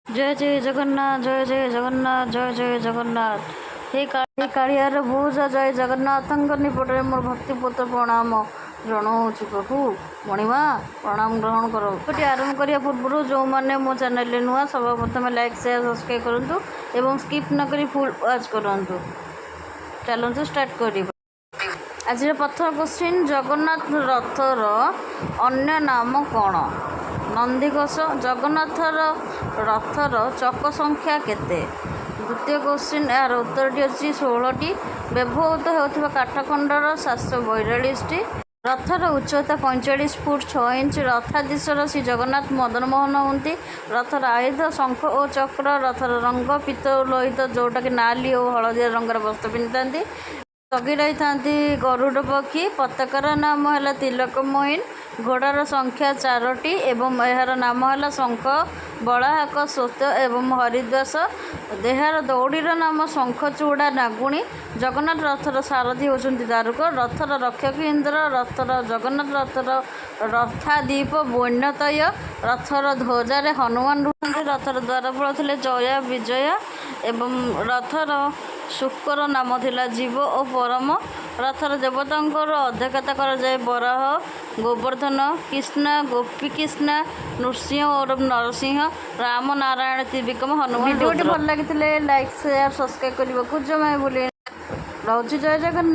ଜୟ ଜୟ ଜଗନ୍ନାଥ, ଜୟ ଜୟ ଜଗନ୍ନାଥ, ଜୟ ଜୟ ଜଗନ୍ନାଥ। ହେ କାଳିଆର ଭୁଜ, ଜୟ ଜଗନ୍ନାଥଙ୍କ ନିକଟରେ ମୋର ଭକ୍ତିପୂତ ପ୍ରଣାମ ଜଣାଉଛି। ପ୍ରଭୁ ମଣିମା, ପ୍ରଣାମ ଗ୍ରହଣ କର। ଭିଡ଼ିଓଟି ଆରମ୍ଭ କରିବା ପୂର୍ବରୁ ଯେଉଁମାନେ ମୋ ଚ୍ୟାନେଲରେ ନୂଆ, ସର୍ବପ୍ରଥମେ ଲାଇକ୍, ସେୟାର, ସବସ୍କ୍ରାଇବ୍ କରନ୍ତୁ ଏବଂ ସ୍କିପ୍ ନ କରି ଫୁଲ୍ ୱାଚ୍ କରନ୍ତୁ। ଚାଲନ୍ତୁ ଷ୍ଟାର୍ଟ କରିବା। ଆଜିର ପ୍ରଥମ କ୍ୱେଶ୍ଚିନ୍, ଜଗନ୍ନାଥ ରଥର ଅନ୍ୟ ନାମ କ'ଣ? ନନ୍ଦିଘୋଷ। ଜଗନ୍ନାଥର ରଥର ଚକ ସଂଖ୍ୟା କେତେ? ଦ୍ୱିତୀୟ କ୍ୱେଶ୍ଚିନ୍, ଏହାର ଉତ୍ତରଟି ଅଛି 16ଟି। ବ୍ୟବହୃତ ହେଉଥିବା କାଠଖଣ୍ଡର 742ଟି। ରଥର ଉଚ୍ଚତା 45 ଫୁଟ 6 ଇଞ୍ଚ। ରଥାଧୀଶ୍ୱର ଶ୍ରୀ ଜଗନ୍ନାଥ ମଦନମୋହନ ହୁଅନ୍ତି। ରଥର ଆୟୁଧ ଶଙ୍ଖ ଓ ଚକ୍ର। ରଥର ରଙ୍ଗ ପୀତ ଓ ଲୋହିତ, ଯେଉଁଟାକି ନାଲି ଓ ହଳଦିଆ ରଙ୍ଗର ବସ୍ତ୍ର ପିନ୍ଧିଥାନ୍ତି। ଜଗି ରହିଥାନ୍ତି ଗରୁଡ଼ ପକ୍ଷୀ। ପତାକାର ନାମ ହେଲା ତିଲକ ମୋହିନ। ଘୋଡ଼ାର ସଂଖ୍ୟା ଚାରୋଟି ଏବଂ ଏହାର ନାମ ହେଲା ଶଙ୍ଖ, ବଳାହକ, ଶ୍ଵେତ ଏବଂ ହରିଦ୍ୱାସ। ଏହାର ଦଉଡ଼ିର ନାମ ଶଙ୍ଖଚୂଡ଼ା ନାଗୁଣୀ। ଜଗନ୍ନାଥ ରଥର ସାରଥୀ ହେଉଛନ୍ତି ଦାରୁକ। ରଥର ରକ୍ଷକ ଇନ୍ଦ୍ର। ରଥର ଜଗନ୍ନାଥ ରଥର ରଥାଧିପ ବୈନତେୟ। ରଥର ଧ୍ୱଜାରେ ହନୁମାନ ରୁହନ୍ତି। ରଥର ଦ୍ୱାରପାଳ ଥିଲେ ଜୟ ବିଜୟ ଏବଂ ରଥର ଶୂକର ନାମ ଥିଲା ଜୀବ ଓ ପରମ। ରଥର ଦେବତାଙ୍କର ଅଧ୍ୟକ୍ଷତା କରାଯାଏ ବରାହ, ଗୋବର୍ଦ୍ଧନ, କୃଷ୍ଣ, ଗୋପୀକୃଷ୍ଣ, ନୃସିଂହ ଓ ନରସିଂହ, ରାମ, ନାରାୟଣ, ତ୍ରିବିକ୍ରମ, ହନୁମାନ। ଭିଡ଼ିଓଟି ଭଲ ଲାଗିଥିଲେ ଲାଇକ୍, ସେୟାର, ସବସ୍କ୍ରାଇବ୍ କରିବାକୁ ଜମା ଭୁଲିବେ। ରହୁଛି, ଜୟ ଜଗନ୍ନାଥ।